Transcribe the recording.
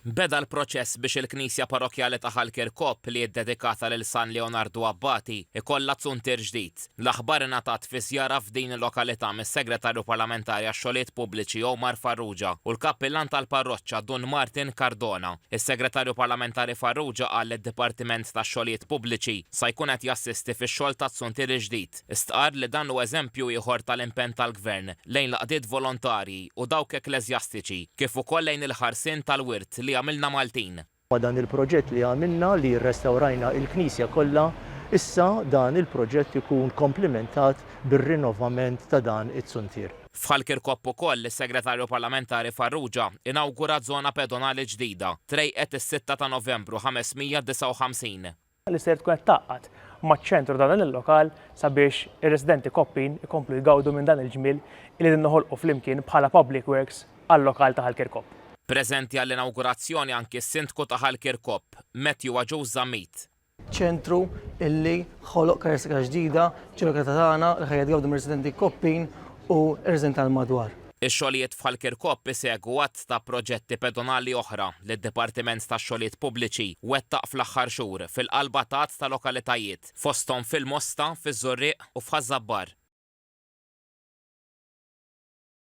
Beda l-proċess biex il-Knisja Parrokkjali ta' Ħal Kirkop, li hi ddedikata lil San Leonardu Abbati, ikollha zuntier ġdid. L-aħbar ingħatat fi żjara f'din il-lokalità mis-Segretarju Parlamentari għax-Xogħlijiet Pubbliċi Omar Farrugia u l-Kappillan tal-Parroċċa Dun Martin Cardona. Is-Segretarju Parlamentari Farrugia qal li d-Dipartiment tax-Xogħlijiet Pubbliċi sa jkun qed jassisti fix-xogħol taz-zuntier il-ġdid. Stqarr li dan hu eżempju ieħor tal-impenn tal-Gvern lejn l-għaqdiet volontarji u dawk ekkleżjastiċi, kif ukoll lejn il-ħarsien tal-wirt li jagħmilna Maltin. Ma' dan il-proġett li għamilna li rrestawrajna il-knisja kollha, issa dan il-proġett ikun komplimentat bir-rinnovament ta' dan it-zuntier. F'Ħal Kirkop ukoll, is-Segretarju Parlamentari Farrugia inawgura żona pedonali ġdida, trejqet is-sitta ta' Novembru 559. li ser tkun qed tgħaqqad maċ-ċentru ta' dan il-lokal sabiex ir-residenti Koppin ikomplu jgawdu minn dan il-ġmiel li qegħdin noħolqu flimkien bħala Public Works għal-lokal ta' Ħal Kirkop. Preżenti għall-inawgurazzjoni anki s-Sindku ta' Ħal Kirkop, Matthew Agius Zammit. Ċentru illi ħoloq karatteristika ġdida ġol-lokalità tagħna li ħa jitgawdu mir-residenti Koppin u r-residenti tal-madwar. Ix-xogħlijiet f'Ħal Kirkop isegwu għadd ta' proġetti pedonali oħra li d-Dipartiment tax-Xogħlijiet Pubbliċi wettaq fl-aħħar xhur fil-qalba ta' għadd ta' lokalitajiet, fosthom fil-Mosta, fiż-Żurrieq u f'Ħaż-Żabbar.